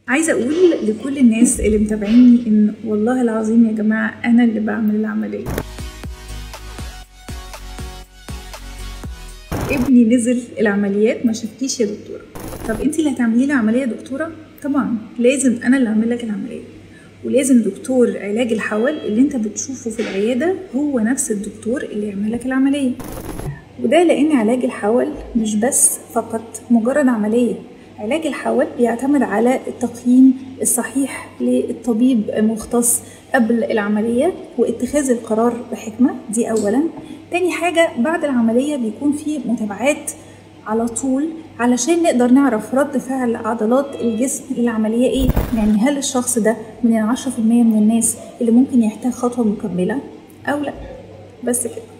عايزة أقول لكل الناس اللي متابعيني إن والله العظيم يا جماعة أنا اللي بعمل العملية. ابني نزل العمليات ما شفتيش يا دكتورة. طب انتي اللي هتعملي لي عملية يا دكتورة؟ طبعا لازم أنا اللي أعمل لك العملية، ولازم دكتور علاج الحول اللي انت بتشوفه في العيادة هو نفس الدكتور اللي يعمل لك العملية. وده لأن علاج الحول مش بس فقط مجرد عملية، علاج الحول بيعتمد على التقييم الصحيح للطبيب المختص قبل العملية واتخاذ القرار بحكمة، دي أولا. تاني حاجة بعد العملية بيكون في متابعات على طول علشان نقدر نعرف رد فعل عضلات الجسم للعملية ايه، يعني هل الشخص ده من 10% من الناس اللي ممكن يحتاج خطوة مكملة أو لا. بس كده.